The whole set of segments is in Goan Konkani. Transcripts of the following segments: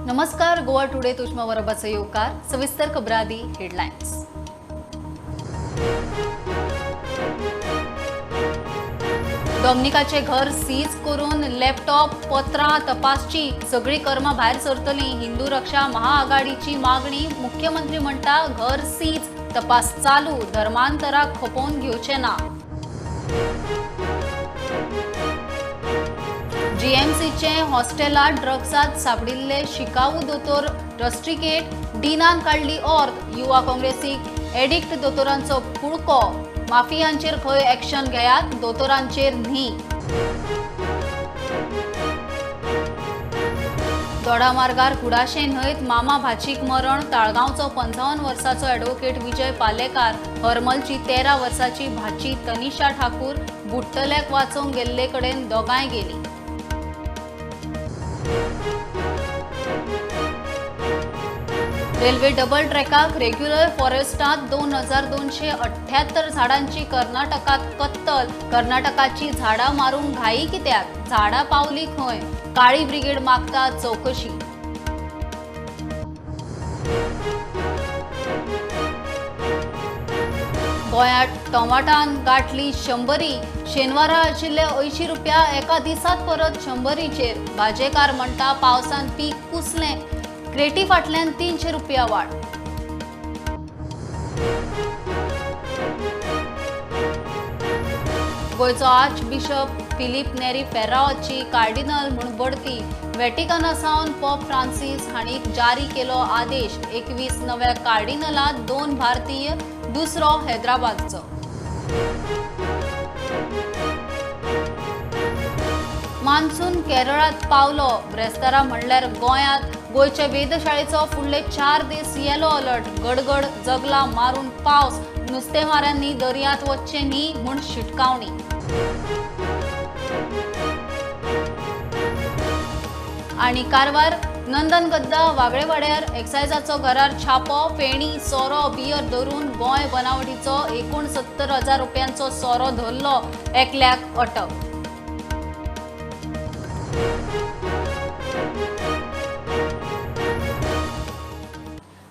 नमस्कार, गोवा टुडे तुष्मा बरोबरचो येवकार. सविस्तर खबरां आदी हेडलायन्स. डॉमनिकाचे घर सीज करून लॅपटॉप, पत्रां तपासची, सगळी कर्मां भायर सरतली. हिंदू रक्षा महाआघाडीची मागणी. मुख्यमंत्री म्हणटा घर सीज, तपास चालू, धर्मांतराक खपोवन घेवचे ना. जीएमसीचे हॉस्टेलात ड्रग्सात सापडिल्ले शिकाऊ दोतोर रस्ट्रिकेट, डिनान काडली ऑर्द. युवा काँग्रेसीक एडिक्ट दोतोरांचो पुळको, माफियांचेर खंय एक्शन घेयात, दोतोरांचेर न्ही. दोडामार्गार कुडाशे न्हंयत मामा भाचीक मरण. ताळगांवचो 55 वर्साचो ॲडव्होकेट विजय पालेकार, हरमलची 13 वर्साची भाची तनिषा ठाकूर बुडटल्याक वाचोवंक गेल्ले कडेन दोगांय गेली. रेल्वे डबल ट्रॅकाक रेग्युलर फॉरेस्टात 2278 झाडांची कर्नाटकात कत्तल. कर्नाटकाची झाडां मारूंक घाई कित्याक, झाडां पावली खंय? काळी ब्रिगेड मागता चौकशी. गोंयांत टोमाटान गांठली 100. शेनवारा आशिल्ले 80 रुपया एका दिसात परत 100चेर. भाजेकार म्हणटा पावसान पीक कुसलें, क्रेटी फाटल्यान 300 रुपया वाड. गोंयचो आर्च बिशप फिलीप नेरी फेर्राओची कार्डिनल म्हूण बढती. व्हॅटिकना सावन पॉप फ्रांसीस हांणी जारी केलो आदेश. 21 नव्या कार्डिनलांत 2 भारतीय, दुसरो हैदराबादचो. मान्सून केरळात पावलो. ब्रेस्तारा म्हणल्यार गोंयांत. गोंयचे वेधशाळेचो फुडले 4 दीस येलो अलर्ट. गडगड जगला मारून पावस, नुस्तेमाऱ्यांनी दर्यांत वचचें न्ही म्हूण शिटकावणी. आनी कारवार नंदनगद्दा वागळेवाड्यार एक्सायजाचो घरार छापो. फेणी, सोरो, बियर धरून गोंय बनावटीचो 69,000 रुपयांचो सोरो धरलो. एकल्याक अटक.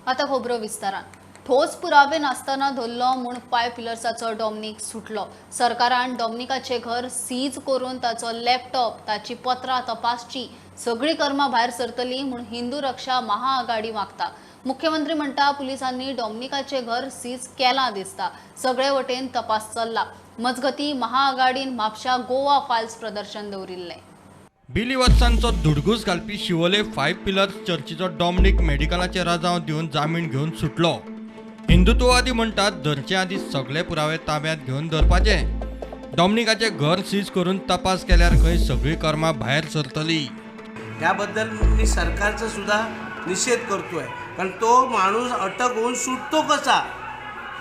आता खबरो विस्तारान. ठोस पुरावे नासतना धरलो म्हूण 5 पिलर्साचो डॉमनिक सुटलो. सरकारान डॉमनिकाचे घर सीज करून ताचो लॅपटॉप, ताची पत्रां तपासची, सगळी कर्मां भायर सरतली म्हूण हिंदू रक्षा महाआघाडी मागता. मुख्यमंत्री म्हणटा पुलिसांनी डॉमनिकाचे घर सीज केलां दिसता, सगळे वटेन तपास चल्ला. मजगती महाआघाडीन म्हापशा गोवा फायल्स प्रदर्शन दवरिल्लें. बिली वर्सांचो धुडगूस घालपी शिवोले 5 पिलर्स चर्चीचो डॉमनिक मेडिकलाचे राजांव दिवन जामीन घेवन सुटलो. हिंदुत्ववादी म्हणटात धरचे आदी सगळे पुरावे ताब्यात घेवन धरपाचे. डॉमनिकाचे घर सीज करून तपास केल्यार खंय सगळी कर्मां भायर सरतली. त्याबद्दल मी सरकारचा सुद्धा निषेध करतोय, कारण तो माणूस अटक होऊन सुटतो कसा?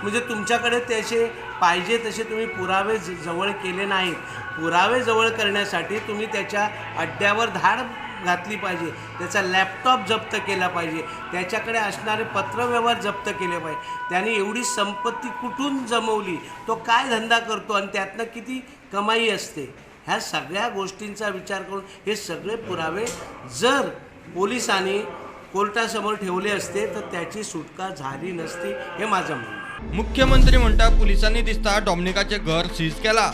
म्हणजे तुमच्याकडे त्याचे पाहिजे तसे तुम्ही पुरावे जवळ केले नाहीत. पुरावे जवळ करण्यासाठी तुम्ही त्याच्या अड्ड्यावर धाड घातली पाहिजे, त्याचा लॅपटॉप जप्त केला पाहिजे, त्याच्याकडे असणारे पत्रव्यवहार जप्त केले पाहिजे. त्याने एवढी संपत्ती कुठून जमवली, तो काय धंदा करतो आणि त्यातनं किती कमाई असते, ह्या सगळ्या गोष्टींचा विचार करून हे सगळे पुरावे जर पोलिसांनी कोर्टासमोर ठेवले असते तर त्याची सुटका झाली नसती, हे माझं म्हणणं. मुख्यमंत्री म्हणटा पुलिसांनी दिसता डॉमनिकाचे घर सीज केला,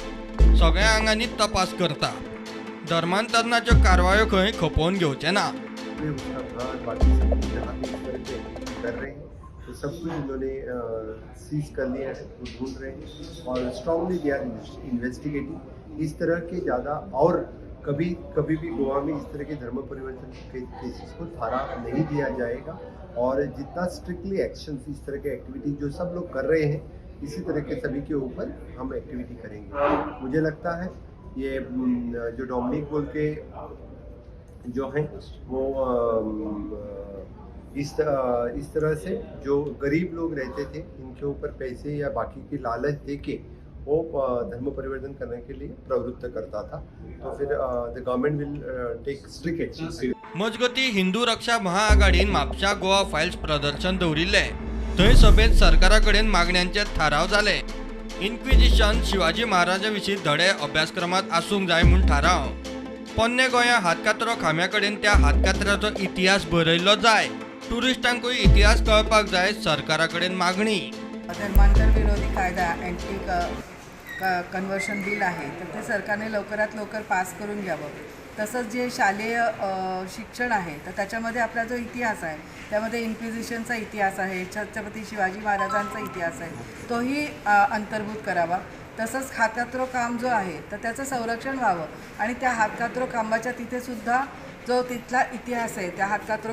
सगळ्या आंगांनी तपास करता. धर्मांतरणाच्यो कारवायो खंय खपोवन घेवचे ना. कर रहे हैं तो सब कुछ उन्होंने सीज कर लिया है, वो ढूंढ रहे हैं और स्ट्रांगली they are investigating. इस तरह के ज़्यादा और कभी कभी भी गोवा में इस तरह के धर्म परिवर्तन के केसेस को थारा नहीं दिया जाएगा और जितना स्ट्रिक्टली एक्शन इस तरह के एक्टिविटी जो सब लोग कर रहे हैं, इसी तरह के सभी के ऊपर हम एक्टिविटी करेंगे. मुझे लगता है ये जो डोमिनिक बोल के जो हैं वो इस तरह से जो गरीब लोग रहते थे इनके ऊपर पैसे या बाकी की लालच दे के वो धर्म परिवर्तन करने के लिए प्रवृत्त करता था, तो फिर the government will take strict action. मजगती हिंदू रक्षा महाआघाडीन म्हापशा गोवा फायल्स प्रदर्शन दवरिल्लें. थंय सभेंत सरकारा कडेन मागण्यांचे थाराव जाले. इन्क्विजिशन शिवाजी महाराजा विशीं धडे अभ्यासक्रमांत आसूंक जाय म्हूण थाराव. पोन्ने गोंया हातकातरो खांब्या कडेन त्या हातकातऱ्याचो इतिहास बरयल्लो जाय. टुरिस्टांकूय इतिहास कळपाक जाय, सरकारा कडेन मागणी. धर्मांतर विरोधी कायदा अँटी कन्व्हर्शन बिल आहे तर ते सरकारने लवकरात लवकर पास करून घ्यावं. तसंच जे शालेय शिक्षण आहे तर त्याच्यामध्ये आपला जो इतिहास आहे त्यामध्ये इन्क्विजिशनचा इतिहास आहे, छत्रपती शिवाजी महाराजांचा इतिहास आहे, तोही अंतर्भूत करावा. तसंच हातकातरो काम जो आहे तर त्याचं संरक्षण व्हावं आणि त्या हातकातरो खांबाच्या तिथेसुद्धा जो तिथला इतिहास आहे त्या हातकातरो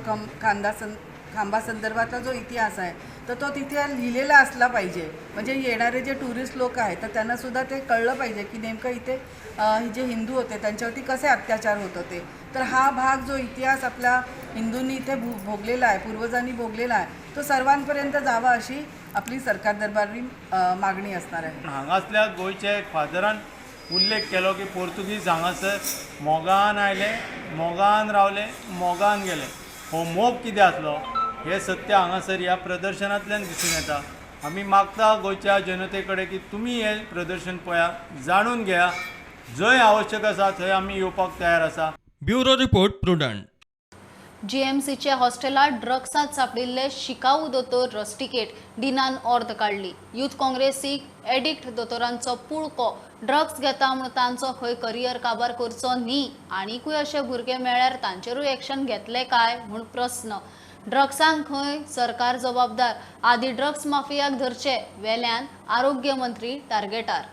खांबासंदर्भातला जो इतिहास आहे तर तो तिथे लिहिलेला असला पाहिजे. म्हणजे येणारे जे टुरिस्ट लोक आहेत तर त्यांनासुद्धा ते कळलं पाहिजे की नेमकं इथे जे हिंदू होते त्यांच्यावरती कसे अत्याचार होत होते. तर हा भाग जो इतिहास आपला हिंदूंनी इथे भोगलेला आहे, पूर्वजांनी भोगलेला आहे, तो सर्वांपर्यंत जावा अशी आपली सरकार दरबारी मागणी असणार आहे. हांगासल्या गोंयच्या एक फादरान उल्लेख केलो की पोर्तुगीज हांगासर मोगान आयले, मोगान रावले, मोगान गेले. हो मोग कितें आसलो हें सत्य हांगासर ह्या प्रदर्शनांतल्यान दिसून येता. आमी मागता गोंयच्या जनते कडेन की तुमी हें प्रदर्शन पळया, जाणून घेया, जंय आवश्यक आसा थंय आमी येवपाक तयार आसा. Bureau report, Prudent. जीएमसीच्या हॉस्टेलात ड्रग्सात सापडिल्ले शिकाऊ दोतोर रस्टिकेट डिनान ऑर्द काडली. युथ काँग्रेसीक एडिक्ट दोतोरांचो पुळको ड्रग्स घेता म्हूण तांचो खंय करियर काबार करचो न्ही, आनीकूय अशे भुरगे मेळ्यार तांचेरूय एक्शन घेतले काय म्हूण प्रस्न. ड्रग्सांक खंय सरकार जबाबदार, आदी ड्रग्स माफियाक धरचे, वेल्यान आरोग्य मंत्री टार्गेटार.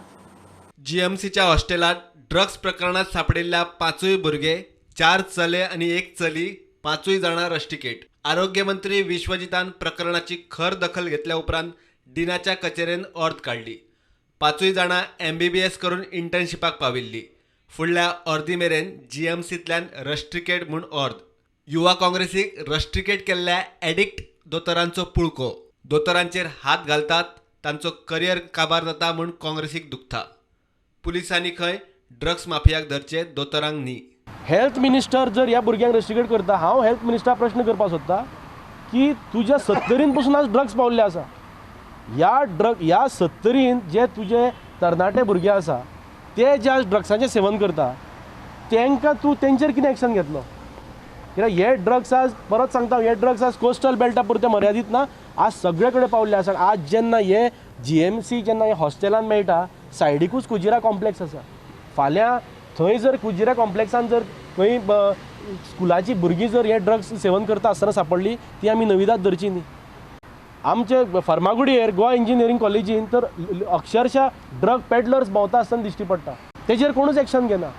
जीएमसीच्या हॉस्टेलात ड्रग्स प्रकरणात सापडिल्ल्या 5 भुरगे, 4 चले आनी 1 चली, 5 जाणां रस्टिकेट. आरोग्यमंत्री विश्वजितान प्रकरणाची खर दखल घेतल्या उपरांत डिनाच्या कचेरेन ऑर्द काडली. 5 जाणां MBBS करून इंटर्नशिपाक पाविल्ली. फुडल्या अर्दी मेरेन जीएमसींतल्यान रस्टिकेट म्हूण ऑर्द. युवा काँग्रेसीक रस्टिकेट केल्ल्या एडिक्ट दोतोरांचो पुळको. दोतोरांचेर हात घालतात, तांचो करियर काबार जाता म्हूण काँग्रेसीक दुखता. पुलिसांनी खंय ड्रग्स माफियाक धरचे, दोतोरांक न्ही. हेल्थ मिनिस्टर जर ह्या भुरग्यांक रस्टिकेट करता, हांव हेल्थ मिनिस्टरा प्रश्न करपाक सोदता की तुज्या 70 पसून आज ड्रग्स पावल्ले आसा. ह्या 70 जे तुजे तरणाटे भुरगे आसा ते जे आज ड्रग्साचें सेवन करता तांकां तूं तेंचेर कितें एक्शन घेतलो? कित्याक हे ड्रग्स आज परत सांगता, हे ड्रग्स आज कोस्टल बेल्टा पुरते मर्यादीत ना, आज सगळे कडेन पावल्ले आसा. आज जेन्ना हे जीएमसी जेन्ना हे हॉस्टेलान मेळटा, सायडीकूच कुजिरा कॉम्प्लेक्स आसा. फाल्यां थंय जर कुजिरा कॉम्प्लेक्सान जर खंय स्कुलाची भुरगीं जर हे ड्रग्स सेवन करता आसतना सापडली, ती आमी नविदाद धरची न्ही. आमचे फर्मागुडयेर गोवा इंजिनियरींग कॉलेजीन तर अक्षरशः ड्रग पेडलर्स भोंवता आसतना दिश्टी पडटा, तेजेर कोणूच एक्शन घेना.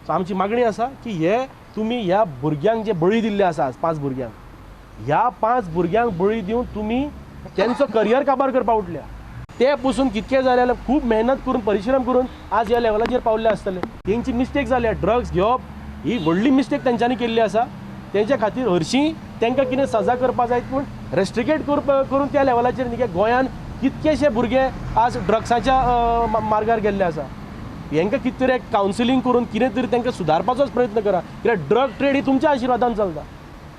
सो आमची मागणी आसा की हे तुमी ह्या भुरग्यांक जे बळी दिल्ले आसा आज 5 भुरग्यांक, ह्या 5 भुरग्यांक बळी दिवन तुमी तेंचो करियर काबार करपाक उठल्या. ते पसून कितके जाले जाल्यार खूब मेहनत करून परिश्रम करून आज ह्या लेवलाचेर पावल्ले आसतले. तेंची मिस्टेक जाल्या, ड्रग्स घेवप ही व्हडली मिस्टेक तेंच्यांनी केल्ली आसा. तेंच्या खातीर हरशीं तांकां कितें सजा करपाक जाय, पूण रेस्ट्रिकेट करून त्या लेवलाचेर न्ही. गोंयान कितकेशे भुरगे आज ड्रग्साच्या मार्गार गेल्ले आसा. हेंकां कितें तरी एक कावन्सिलींग करून कितें तरी तांकां सुदारपाचोच प्रयत्न करा. कित्याक ड्रग ट्रेड ही तुमच्या आशिर्वादान चलता.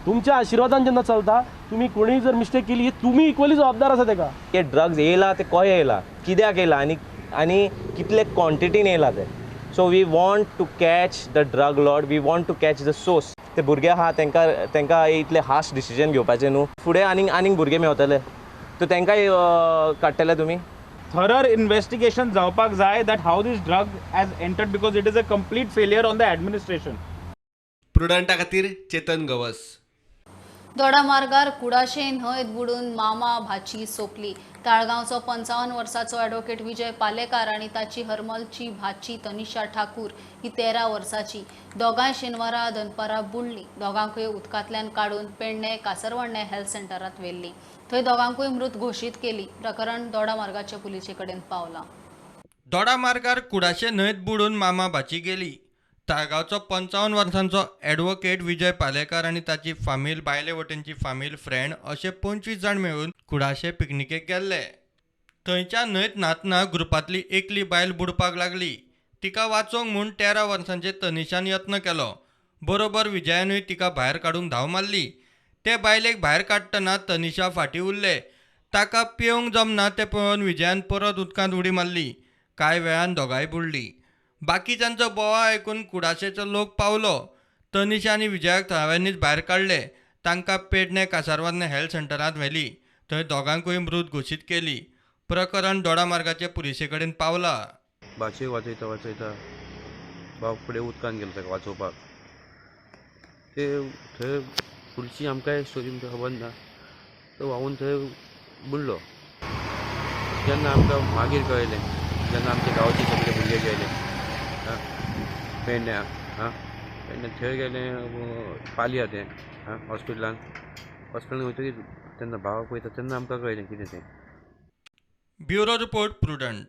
तुमच्या आशिर्वादान जेन्ना चलता, तुमी कोणीय जर मिस्टेक केली ही तुमी इक्वली जबाबदार आसा तेका. हे ड्रग्स येयला ते कोय येयला, कित्याक येयला आनी आनी कितले क्वॉन्टिटीन येयला ते. So we want to catch the drug lord, we want to catch the source. ते भुरगे आहा तेंकां तेंकां इतले हार्श डिसिजन घेवपाचें न्हू. फुडें आनीक आनीक भुरगे मेवतले तो तेंकांय काडटले तुमी. थरर इन्वेस्टिगेशन जावपाक जाय that how this drug has entered, because it is a complete failure on the administration. प्रुडंटा खातीर चेतन गवस. दोडामार्गार कुडाशे न्हंयत बुडून मामा भाची सोंपली. ताळगांवचो 55 वर्साचो ॲडव्होकेट विजय पालेकार आनी ताची हरमलची भाची तनिषा ठाकूर ही 13 वर्साची, दोगांय शेनवारा दनपारा बुडली. दोगांकूय उदकांतल्यान काडून पेडणे कासरवडणे हेल्थ सेंटरांत व्हेल्ली. थंय दोगांकूय मृत घोशीत केली. प्रकरण दोडामार्गाच्या पुलिसे कडेन पावलां. दोडामार्गार कुडाशे न्हंयत बुडून मामा भाची गेली. ताळगांवचो 55 वर्सांचो ॲडव्होकेट विजय पालेकार आनी ताची फामील, बायले वटेनची फामील, फ्रेंड अशे 25 जाण मेळून कुडाशे पिकनिकेक गेल्ले. थंयच्या न्हंयत न्हातना ग्रुपांतली एकली बायल बुडपाक लागली. तिका वाचोवंक म्हूण 13 वर्सांचे तनिषान यत्न केलो. बरोबर विजयानूय तिका भायर काडूंक धांव मारली. ते बायलेक भायर काडटना तनिषा फाटीं उरलें. ताका पेंवंक जमना तें पळोवन विजयान परत उदकांत उडी मारली. कांय वेळान दोगांय बुडली. बाकीच्यांचो बोवाळ आयकून कुडाशेचो लोक पावलो. तनिषा आनी विजयाक थळाव्यांनीच भायर काडले. तांकां पेडणे कासारवर्णे हेल्थ सेंटरांत व्हेली. थंय दोगांकूय मृत घोशीत केली. प्रकरण दोडामार्गाचे पुलिसे कडेन पावला. भाचये वाचयता वाचयता भाव फुडें उदकान गेलो ताका वाचोवपाक. ते थंय फुडची आमकांय स्टोरी खबर ना. तो व्हांवून थंय बुडलो. जेन्ना आमकां मागीर कळयलें, जेन्ना आमच्या गांवचे सगळे भुरगे गेले पेडण्या, आं पेडण्या थंय गेले पालया तें आं हॉस्पिटलान हॉस्पिटलान वयतकीर तेन्ना भावाक पळयता तेन्ना आमकां कळयलें कितें तें. Bureau report, Prudent.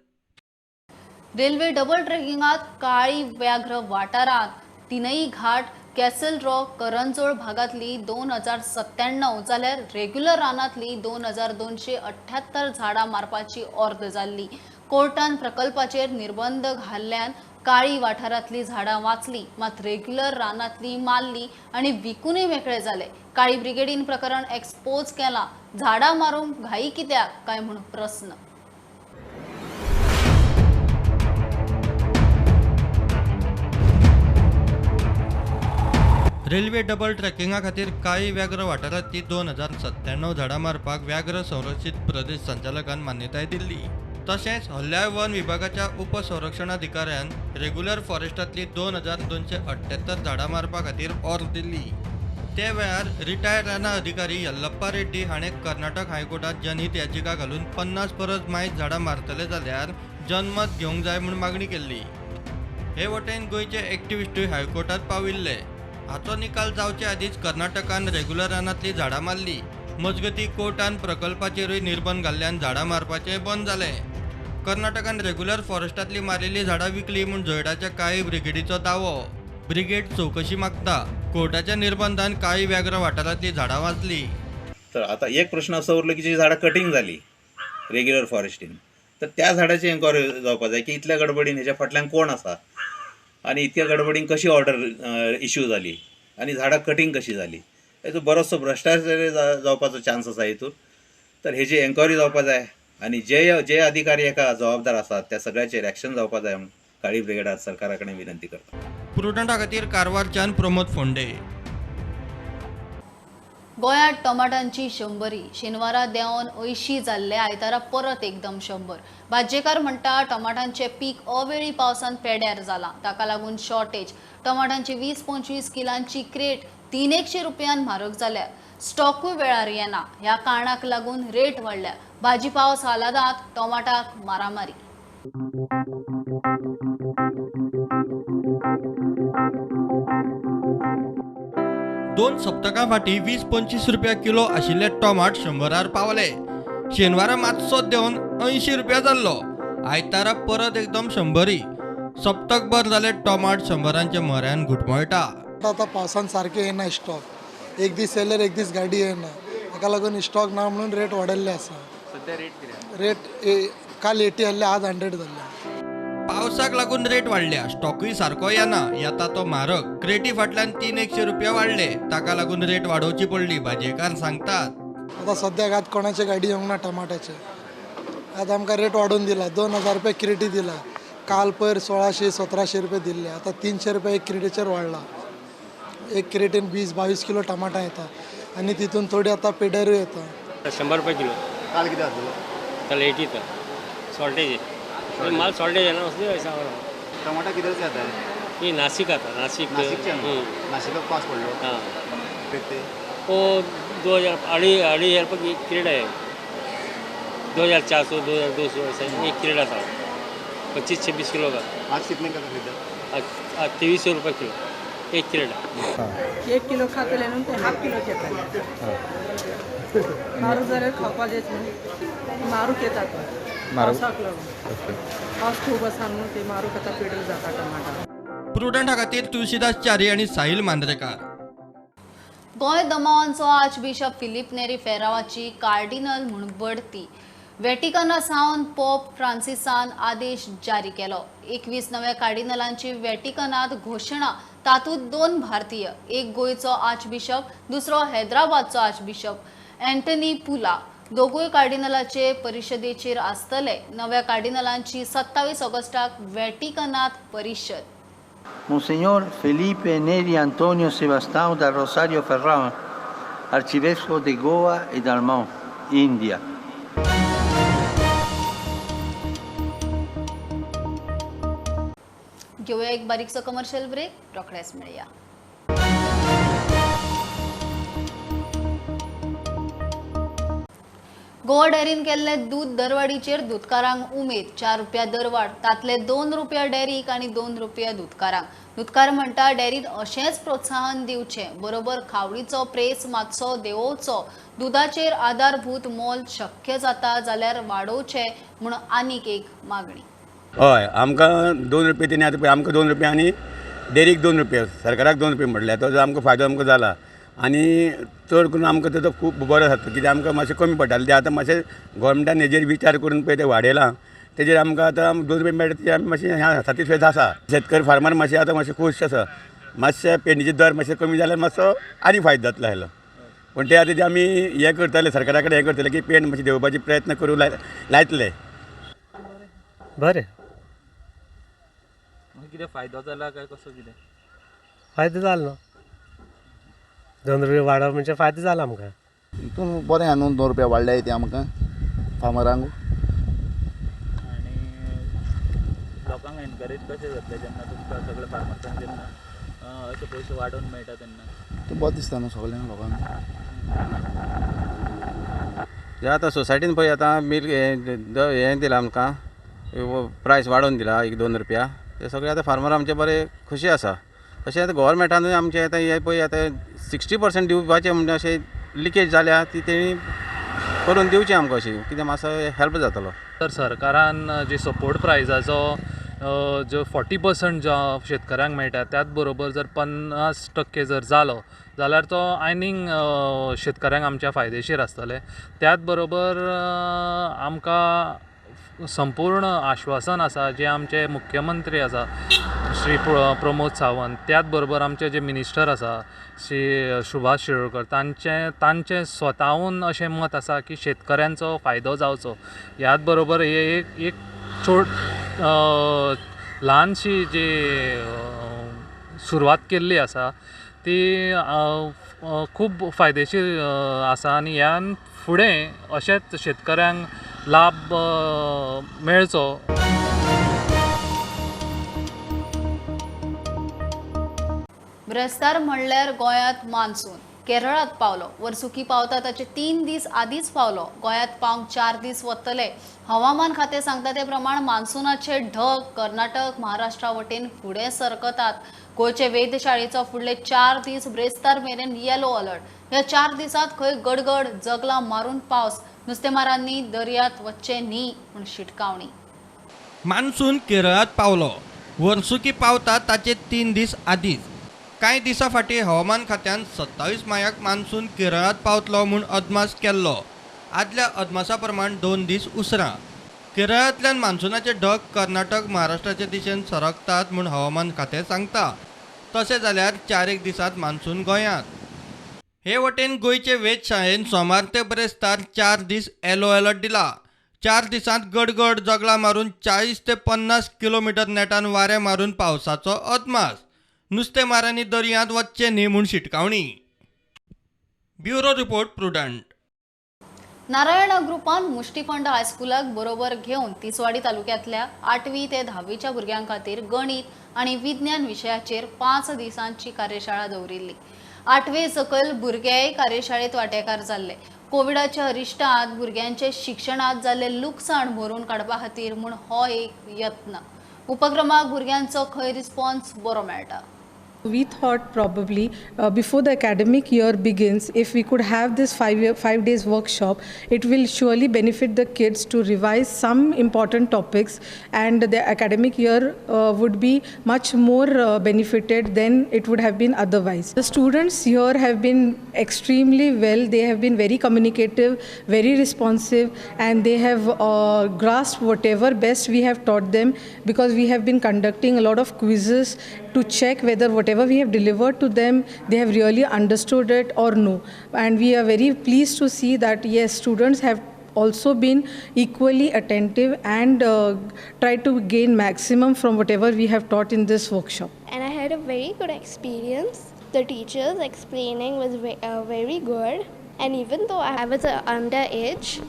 Railway double ट्रेकिंगात काळी व्याघ्र वाठारांत तिनई घाट, कॅसल रॉक, करंजोळ भागातली 2097 जाल्यार रेग्युलर रानांतली 2278 झाडां मारपाची ऑर्द जाल्ली. कोर्टान प्रकल्पाचेर निर्बंध घाल्ल्यान काळी वाठारांतली झाडां वाचली, मात रेग्युलर रानांतली मारली आनी विकूनय मेकळे जाले. काळी ब्रिगेडीन प्रकरण एक्सपोज केलां. झाडां मारूंक घाई कित्याक काय म्हूण प्रस्न. रेल्वे डबल ट्रॅकिंगा खातीर काळी व्याघ्र वाठारांतली 2097 झाडां मारपाक व्याघ्र संरक्षीत प्रदेश संचालकान मान्यताय दिल्ली. तशेंच हल्ल्याळ वन विभागाच्या उपसंरक्षणाधिकाऱ्यान रेग्युलर फॉरेस्टांतली 2278 झाडां मारपा खातीर ऑर्द दिल्ली. ते वेळार रिटायर्ड रानां अधिकारी यल्लप्पा रेड्डी हाणें कर्नाटक हायकोर्टात जनहीत याचिका घालून 50 परस मायज झाडां मारतले जाल्यार जनमत घेवंक जाय म्हूण मागणी केल्ली. हे वटेन गोंयचे एक्टिविस्टूय हायकोर्टात पाविल्ले. हाचो निकाल जावचे आदींच कर्नाटकान रेग्युलर रानांतली झाडां मारली. मजगतीं कोर्टान प्रकल्पाचेरूय निर्बंध घाल्ल्यान झाडां मारपाचें बंद जालें. कर्नाटकान रेग्युलर फॉरेस्टांतली मारिल्ली झाडां विकली म्हूण जोयडाच्या काळी ब्रिगेडीचो दावो. ब्रिगेड चवकशी मागता. कोर्टाच्या निर्बंधान काळी व्याघ्र वाठारांतली झाडां वाचली. तर आता एक प्रश्न असो उरलो की जी झाडां कटिंग जाली रेग्युलर फॉरेस्टीन, तर त्या झाडाची एन्क्वायरी जावपाक जाय की इतल्या गडबडीन हेच्या फाटल्यान कोण आसा आनी इतक्या गडबडीन कशी ऑर्डर इश्यू जाली आनी झाडां कटिंग कशी जाली. हेचो बरोचसो भ्रश्टाचार जावपाचो चान्स आसा हितून. तर हेजी एन्क्वायरी जावपाक जाय आनी जे जे अधिकारी हेका जबाबदार आसात त्या सगळ्याचेर एक्शन जावपाक जाय म्हणून काळी ब्रिगेडात सरकारा कडेन विनंती करता. प्रुडंटा खातीर कारवारच्यान प्रमोद फोंडे. गोंयांत टमाटांची शंबरी शेनवारा देंवन 80 जाल्ले, आयतारा परत एकदम 100. भाजयेकार म्हणटा टमाटांचे पीक अवेळी पावसान पेड्यार जालां, ताका लागून शॉर्टेज. टमाटांची 20-25 किलांची क्रेट 300 रुपयान म्हारग जाल्या. स्टॉकूय वेळार येना, ह्या कारणाक लागून रेट वाडल्या. भाजीपाव सालादांत टमाटाक मारामारी. दोन सप्तकां फाटीं 20-25 रुपया किलो आशिल्ले टोमाट 100 पावले. शेनवारा मातसो देंवन 80 रुपया जाल्लो. आयतारा परत एकदम 100. सप्तकभर जाले टोमाट 100 म्हऱ्यान घुटमळटा. आतां पावसान सारकें येना स्टॉक, एक दीस येयल्यार एक दीस गाडी येना, ताका लागून स्टॉक ना म्हणून रेट वाडयल्ले आसा. सध्या रेट कितें? रेट काल 80 आसले, आज 100 जाल्ले. पावसाक लागून रेट वाडल्या, स्टॉकूय सारको येना, येता तो म्हारग. क्रेटी फाटल्यान 300 रुपया वाडले, ताका लागून रेट वाडोवची पडली, भाजयेकार सांगतात. आतां सद्याक आज कोणाचे गाडी येवंक ना टमाट्याचे. आज आमकां रेट वाडोवन दिला, 2000 रुपया क्रेटी दिला. काल पयर 1600-1700 रुपया दिल्ले, आतां 300 रुपया एक क्रेटीचेर वाडला. एक क्रेटीन 20-22 किलो टमाटां येता आनी तितून थोडी आतां पेड्यारूय येता. 100 रुपया किलो. काल कितें आसलो? काल 80 था. शॉर्टेज है, माल शॉर्टेज है ना, उसलिए ऐसा हो रहा है. टमाटा किधर से आता है? ये नासिक आता है. नासिक नासिक का पास पड़ लो. हाँ, वो 2000 2500 रुपये की क्रेट है. 2400 2200 ऐसा एक क्रेट आता है, 25-26 किलो का. आज कितने का खरीदा? आज 2300 रुपये किलो एक क्रेट. 1 किलो खातले न्हू ते हाफ किलो घेतले. म्हारग जाल्यार खावपाचेंच न्हू, म्हारग येता तो पावसाक लागून. पावस खूब आसा न्हू, ते म्हारग आतां पेड्यार जाता टमाटा. प्रुडंटा खातीर तुळशीदास च्यारी आनी साहिल मांद्रेकार. गोंय दमावांचो आर्चबिशप फिलीप नेरी फेरावाची कार्डिनल म्हूण बढती. वेटिकना सावन पोप फ्रांसिसान आदेश जारी केलो. 21 नव्या कार्डिनलांची वेटिकनात घोशणा, तातूंत 2 भारतीय, एक गोंयचो आर्चबिशप, दुसरो हैदराबादचो आर्चबिशप एंटनी पुला. दोगूय कार्डिनलाचे परिशदेचेर आसतले. नव्या कार्डिनलांची 27 ऑगस्टाक व्हॅटिकनात परिशद. Monsignor Felipe Neri Antonio Sebastião da Rosario Ferrão, arcivescovo de Goa e Dalmão, India. घेऊया एक बारीकसो कमर्शियल ब्रेक, रोखडेच मेळया. गोवा डेअरीन केल्ले दूद दरवाडीचेर दुदकारांक उमेद. 4 रुपया दरवाड, तातले 2 रुपया डेअरीक आनी 2 रुपया दुदकारांक. दुदकार म्हणटा डेअरीन अशेंच प्रोत्साहन दिवचें, बरोबर खावडीचो प्रेस मातसो देंवोवचो, दुदाचेर आधारभूत मोल शक्य जाता जाल्यार वाडोवचें म्हूण आनीक एक मागणी. हय, आमकां 2 रुपया तेणी आतां पळय आमकां 2 रुपया आनी डेअरीक 2 रुपया, सरकाराक 2 रुपया म्हटल्यार तो आमकां फायदो आमकां जाला. आनी चड करून आमकां तेजो खूब बरो जाता, कित्याक आमकां मातशें कमी पडटालें तें आतां मातशें गोवोरमेंटान हेजेर विचार करून पळय तें वाडयलां, तेजेर आमकां आतां 2 रुपया मेळटा तेजेर आमी मातशें सॅटिस्फायड आसा. शेतकरी फार्मर मातशें आतां मातशें खूश आसा. मातशें पेडणेचे दर मातशें कमी जाल्यार मातसो आनी फायदो जातलो आसलो, पूण ते आतां ते आमी हें करतले, सरकारा कडेन हें करतले की पेंट मातशें देंवोवपाचे प्रयत्न करूं लायतले. बरें, कितें फायदो जाला काय कसो कितें? फायदो जालो न्हू, 2 रुपया वाडप म्हणजे फायदो जाला आमकां. हितून बरें आहा न्हू, 2 रुपया वाडल्याय ते आमकां फार्मरांक. आनी लोकांक एनकरेज कशें जातलें जेन्ना तुमकां सगळे फार्मर्सांक जेन्ना अशे पयशे वाडोवन मेळटा तेन्ना? तें बरें दिसता न्हू सगळ्यांक लोकांक. जे आतां सोसायटीन पळय आतां मिल्क हें दिलां आमकां, प्रायस वाडोवन दिला 1-2 रुपया, ते सगळे आतां फार्मर आमचे बरे खुशी आसा. तशें आतां गोवोरमेंटानूय आमचें आतां हें पळय आतां 60% दिवपाचें म्हणजे अशें लिकेज जाल्या ती तेणी करून दिवची आमकां, अशी कितें मातसो हेल्प जातलो. तर सरकारान जी सपोर्ट प्रायजाचो जो 40% जो शेतकऱ्यांक मेळटा त्याच बरोबर जर 50% जर जालो जाल्यार तो आनीक शेतकऱ्यांक आमच्या फायदेशीर आसतलें. त्याच बरोबर आमकां संपूर्ण आश्वासन आसा जे आमचे मुख्यमंत्री आसा श्री प्रमोद सावंत, त्याच बरोबर आमचे जे मिनिस्टर आसा श्री सुभाष शिरोडकर, तांचें स्वताहून अशें मत आसा की शेतकऱ्यांचो फायदो जावचो. ह्याच बरोबर हे एक ल्हानशी जी सुरवात केल्ली आसा ती खूब फायदेशीर आसा आनी ह्यान फुडें अशेंच शेतकऱ्यांक लाभ मेळचो. ब्रेस्तार म्हणल्यार गोंयांत मान्सून केरळांत पावलो. वर्सुकी पावता ताचे 3 दीस आदींच पावलो. गोंयांत पावंक 4 दीस वतले. हवामान खातें सांगता ते प्रमाण मान्सूनाचे ढग कर्नाटक महाराष्ट्रा वटेन फुडें सरकतात. गोंयचे वेधशाळेचो फुडले 4 दीस ब्रेस्तार मेरेन येलो अलर्ट. ह्या 4 दिसांत खंय गडगड जगलां मारून पावस, नुस्तेमारांनी दर्यांत वचचें न्ही म्हूण शिटकावणी. मान्सून केरळांत पावलो. वर्सुकी पावता ताचे 3 दीस आदींच. कांय दिसां फाटीं हवामान खात्यान 27 मायाक मान्सून केरळांत पावतलो म्हूण अदमास केल्लो. आदल्या अदमासा प्रमाण 2 दीस उसरां. केरळांतल्यान मान्सूनाचे ढग कर्नाटक महाराष्ट्राचे दिशेन सरकतात म्हूण हवामान खातें सांगता. तशें जाल्यार 4-1 दिसांत मान्सून गोंयांत. हे वटेन गोंयचे वेधशाळेन सोमार ते ब्रेस्तार 4 दीस येलो अलर्ट दिला. 4 दिसांत गडगड जगलां मारून 40 ते 50 किलोमिटर नेटान वारें मारून पावसाचो अदमास. नुस्तेमारांनी दर्यांत वचचें न्ही म्हूण शिटकावणी. Bureau report, Prudent. Narayana ग्रुपान मुष्टिफंड हायस्कुलाक बरोबर घेवन तिसवाडी तालुक्यांतल्या 8वी ते 10वीच्या भुरग्यां खातीर गणित आनी विज्ञान विशयाचेर 5 दिसांची कार्यशाळा दवरिल्ली. 8वे सकयल भुरगेय कार्यशाळेत वांटेकार जाल्ले. कोविडाच्या अरिश्टांत भुरग्यांचे शिक्षणांत जाल्ले लुकसाण भरून काडपा खातीर म्हूण हो एक यत्न. उपक्रमाक भुरग्यांचो खंय रिस्पॉन्स बरो मेळटा. We thought probably before the academic year begins, if we could have this 5 days workshop, it will surely benefit the kids to revise some important topics, and the academic year would be much more benefited than it would have been otherwise. The students here have been extremely well. They have been very communicative, very responsive, and they have grasped whatever best we have taught them, because we have been conducting a lot of quizzes to check whether whatever whatever we have delivered to them, they have really understood it or no. And we are very pleased to see that yes, students have also been equally attentive and tried to gain maximum from whatever we have taught in this workshop. And I had a very good experience. The teachers explaining was very good, and even though I was underage,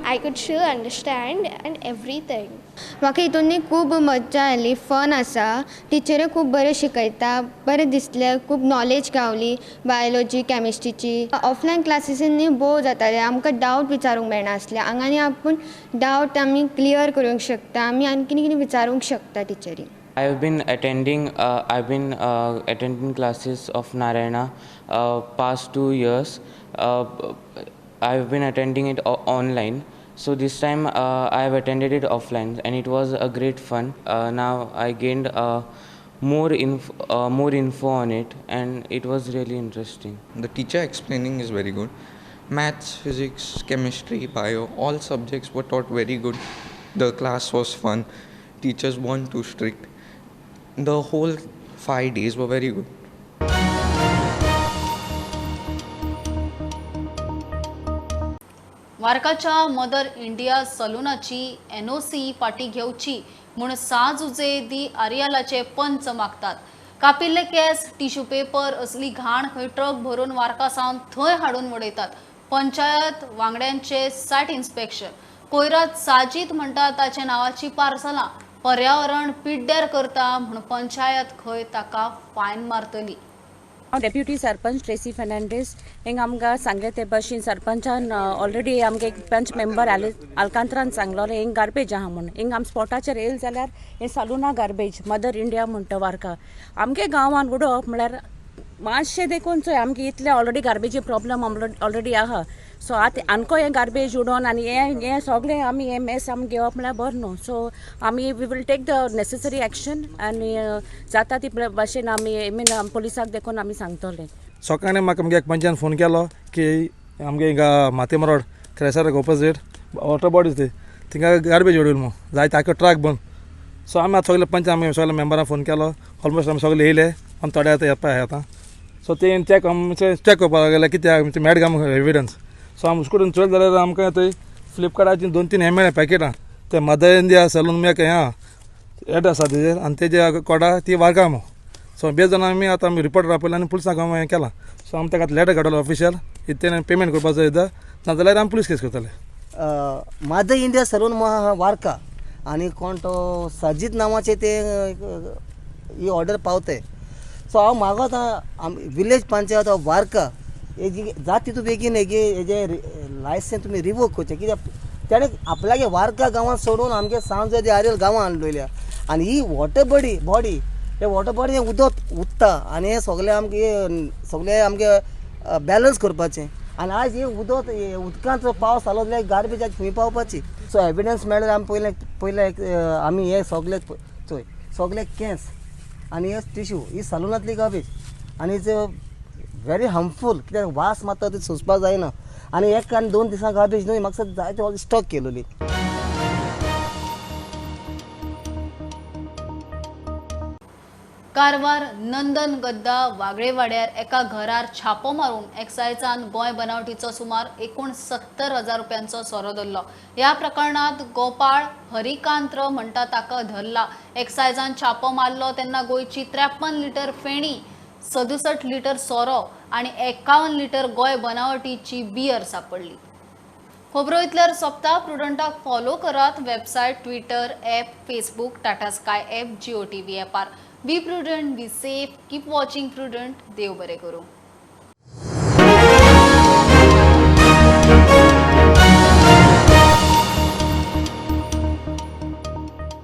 I could still understand and everything. म्हाका हितून खूब मज्जा आयली, फन आसा, टिचरी खूब बरें शिकयता, बरें दिसलें, खूब नॉलेज गावली बायोलॉजी केमिस्ट्रीची. ऑफलायन क्लासीसांनी बोर जातालें, आमकां डावट विचारूंक मेळनासलें. हांगा आनी आपूण डावट आमी क्लियर करूंक शकता, आमी आनी कितें कितें विचारूंक शकता टिचरी. I have been attending attending classes of Narayana past 2 years. I have been attending it online. So this time I have attended it offline, and it was a great fun. Now I gained more info on it, and it was really interesting. The teacher explaining is very good. Maths, physics, chemistry, bio, all subjects were taught very good. The class was fun. Teachers weren't too strict. The whole 5 days were very good. वार्काच्या mother India सलूनाची NOC फाटी घेवची म्हूण साजुजे दी आरियालाचे पंच मागतात. कापिल्ले केस, टिश्यू पेपर असली घाण खंय ट्रक भरून वार्का सावन थंय हाडून उडयतात. पंचायत वांगड्यांचे सायट इन्स्पेक्शन कोयरात साजीत म्हणटा ताच्या नांवाची पार्सलां पर्यावरण पिड्ड्यार करता म्हूण पंचायत खंय ताका फायन मारतली. हांव डेप्युटी सरपंच ट्रेसी फेर्नांडीस. हिंग आमकां सांगलें ते भशेन सरपंचान ऑलरेडी आमगे एक पंच मेंबर आलकांत्रान सांगलोलें हिंग गार्बेज आहा म्हूण. हिंग आम स्पॉटाचेर येयले जाल्यार हें सालुना गार्बेज मदर इंडिया म्हणटा वार्का आमगे गांवान उडोवप म्हळ्यार मातशें देखून चोय आमगे इतलें ऑलरेडी गार्बेजी प्रॉब्लम ऑलरेडी आहा. सो आतां आमकां हें गार्बेज उडोवन आनी हें हें सगळें आमी हें मेस आमी घेवप म्हळ्यार बरें न्हू. सो आमी we will take the necessary action आनी जाता ती भाशेन आमी I mean पुलिसाक देखून आमी सांगतले. सकाळीं म्हाका आमगे एक पंचान फोन केलो की आमगे हिंगा माथेम रोड क्रेसराक ऑपोजीट वॉटर बॉडीज ती थिंगा गार्बेज उडयली म्हूण जायते आख्खो ट्रक बंद. सो आमी आतां सगळे पंच आमी सगळे मेंबरां फोन केलो, ऑलमोस्ट आमी सगळे येयले आमी थोडे आतां येवपा आतां. सो ते चॅक आमचे चॅक करपाक लागले कित्याक मेळटा आमकां एविडन्स. सो आमी उस्कुटून चोयलें जाल्यार आमकां थंय फ्लिपकार्टाचेर 2-3 हें मेळ्ळें पॅकेटां ते मदर इंडिया सलून एक हें आहा एड आसा तेजेर आनी तेजे कोडा ती वार्का म्हूण. सो बेज जाण आमी आतां आमी रिपोर्टर आपयला आनी पुलिसांक आमी हें केलां. सो आमी ताका लेटर काडलो ऑफिशियल इतलें पेमेंट करपाचो एकदां, नाजाल्यार आमी पुलीस केस करतले. मदर इंडिया सलून वार्का आनी कोण तो साजीत नांवाचे ते ही ऑर्डर पावते. सो हांव मागोता विलेज पंचायत ऑफ वार्का हेजी जाता तितू बेगीन हेजे हेजे लायसन्स तुमी रिवोक करचें कित्याक तेणें आपल्यागे वार्का गांवांत सोडून आमगे सांज आरियल गांवांत हाडलेल्या आनी ही वॉटर बॉडी बॉडी हे वॉटर बॉडी हें उदक उत्ता आनी हें सगळें आमगे सगळें आमगे बॅलन्स करपाचें. आनी आयज हें उदक उदकांत पावस जालो जाल्यार गार्बेज आज खंय पावपाची. सो एविडन्स मेळ्ळ्यार आमी पयलें पयलें आमी हे सगळे चोय सगळे केंस आनी हे टिश्यू ही सलूनांतली गार्बेज आनी is very harmful कित्याक वास मारता ती सोंसपाक जायना आनी एक आनी 2 दिसां गार्बेज न्हय म्हाका जायते स्टॉक केलोली. कारवार नंदन गद्दा वागळेवाड्यार एका घरार छापो मारून एक्सायजान गोंय बनावटीचो सुमार 69,000 रुपयांचो सोरो धरलो. ह्या प्रकरणात गोपाळ हरिकांत्र म्हणटा ताका धरला. एक्सायजान छापो मारलो तेन्ना गोंयची 53 लिटर फेणी, 67 लिटर सोरो आनी 51 लिटर गोंय बनावटीची बियर सापडली. खबरो इतल्यार सोंपता. प्रुडंटाक फॉलो करात website, Twitter app, Facebook, Tata Sky app, Jio TV ॲपार. Be prudent, be safe, keep watching Prudent. देव बरें करूं.